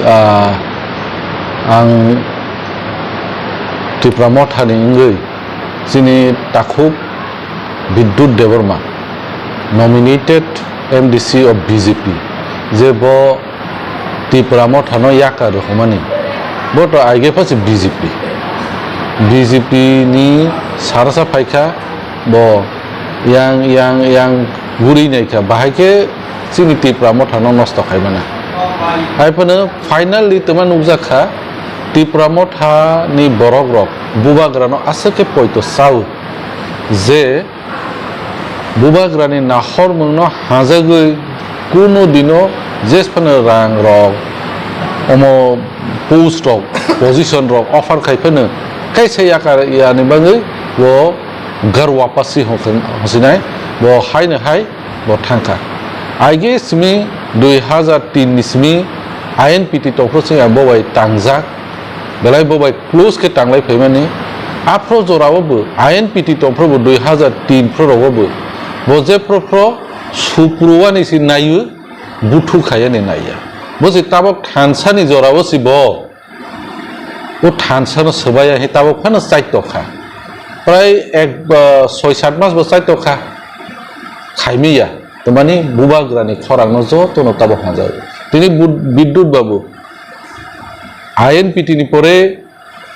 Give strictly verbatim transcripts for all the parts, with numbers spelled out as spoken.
Ah, ang Tipra Mothani wngwi chini takhuk Bidyut Debbarma, nominated M D C of B J P, je bo Tipra Mothano yaka rwhwmani, bo to aige pha se B J P. B J P ni sarasa phaikha, bo yang, yang, yang guri naikha, bahai khe chini Tipra Mothano nosto khaimana. Hai phano finally twma nukjak kha, Tipra Mothani borokrok bubagrano aswk khe poito sao je bubagrani nahormungno hajagwi kuno dino jes phano rang rok, omo post rok, position rok offer khai phano kaisa yaka yani bagwi bo garwa pasi hwnsinai, bo haino hai bo thangkha. Aige simi dui hazar tin ni simi I N P T tongphuru sing bo bai tangjak, belai bo bai close khe tanglai phaimani. Aphro jorao bo I N P T tongphuru bo dui hazar tin phuru rogo bo, bo je phro phro supruwani si naio, buthu khayani naiya. Bo si tabok thansani jorao si bo. O thansa no swbaiya he tabok phano chaitokha. Prai ek, ah, soi sat mas bo chaitokha. Khaimiya. Twmani bubagrani khorang no joto no tabok hanjao. Tini bu-, Bidyut Babu I N P T ni pore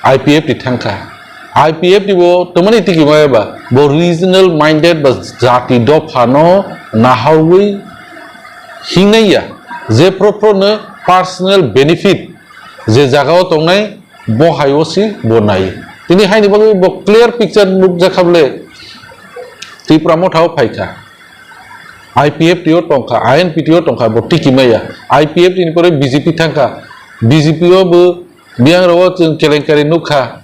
I P F T thangkha. I P F T bo twmani tiki maya ba, bo regional minded ba jati dopha no naharwi hingnaiya. Je phro phro no personal benefit je jagao tongnai, bo hai o si bo nai. Tini haini bagwi bo clear picture nukjakha bole, Tipra Motha o phaikha, I P F T o tongkha, I N P T o tongkha, bo tiki maya. I P F T ni pore B J P thangkha, B J P o bo biyang rok o chwng kelenkari nukha,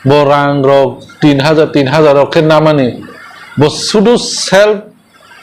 bo rang rok tin hajar, tin hajar rok khe namani, bo sudu self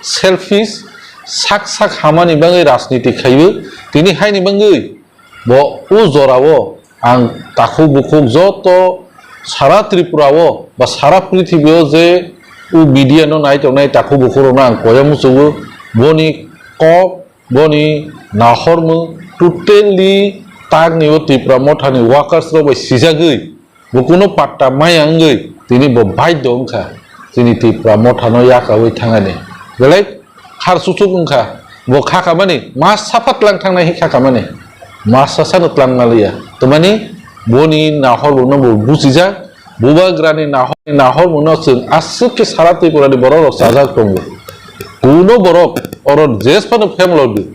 selfish, sak sak hamani bagwi rajniti khaiwi, tini haini bagwi bo o jorao ang takhuk bukhuk joto sara Tripura o ba sara prithibi o je o media no nai tongnai takhuk bukhuk rokno ang koya muchungo, boni kok, boni nahormung totally takni o Tipra Mothani workers rok bai sijagwi, bo kuno patta maya wngwi tini bo baidho wngkha chini Tipra Mothano yakaui thangani. Belai khar suchuk wngkha, bo khakamani mas sapha tlang thangnai hi khakamani, mas sasano tlang naliya. Twmani boni nahormungno bo buchijak, bubagrani nahor, nahormungno chwng aswk khe sara Tripurani borok rok chajak tongo. Kuno borok oro jes phano phemlodi,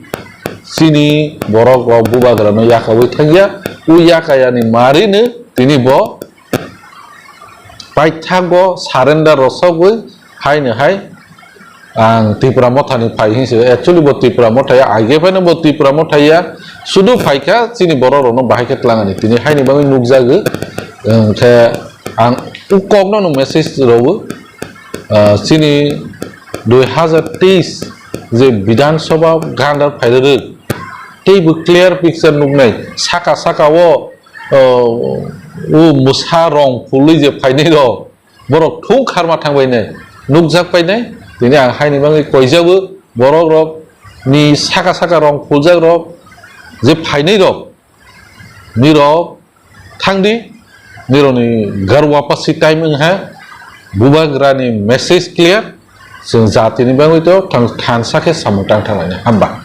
chini borok rok bubagrano yakaui thangya, o yakayani marino tini bo paithago surrender rosogwi haino hai ang Tipra Mothani phai hinwi se. Actually bo Tipra Mothaya, aige phano bo Tipra Mothaya, sudu phaikha chini borok rokno bahai khe tlangani. Tini haini bagwi nukjago, hwnkhe ang o kokno no message rwo, ah, chini dui hazar teis je Bidhan Sabha ganda phairwrwk, teibo clear picture nuknai, saka saka o, o, o mwsa rong phulwi je phainai rok, borok thung kharma thang bainai, nukjak painai, tini ang haini bagwi koijabo borok rok ni saka saka rong phuljak rok je phainai rok, nirok thangdi, nirokni garwa pasi time wngha, bubagrani message clear, chwng jatini bagwi to thang-, thansa khe samung tang thanglainai. Hamba.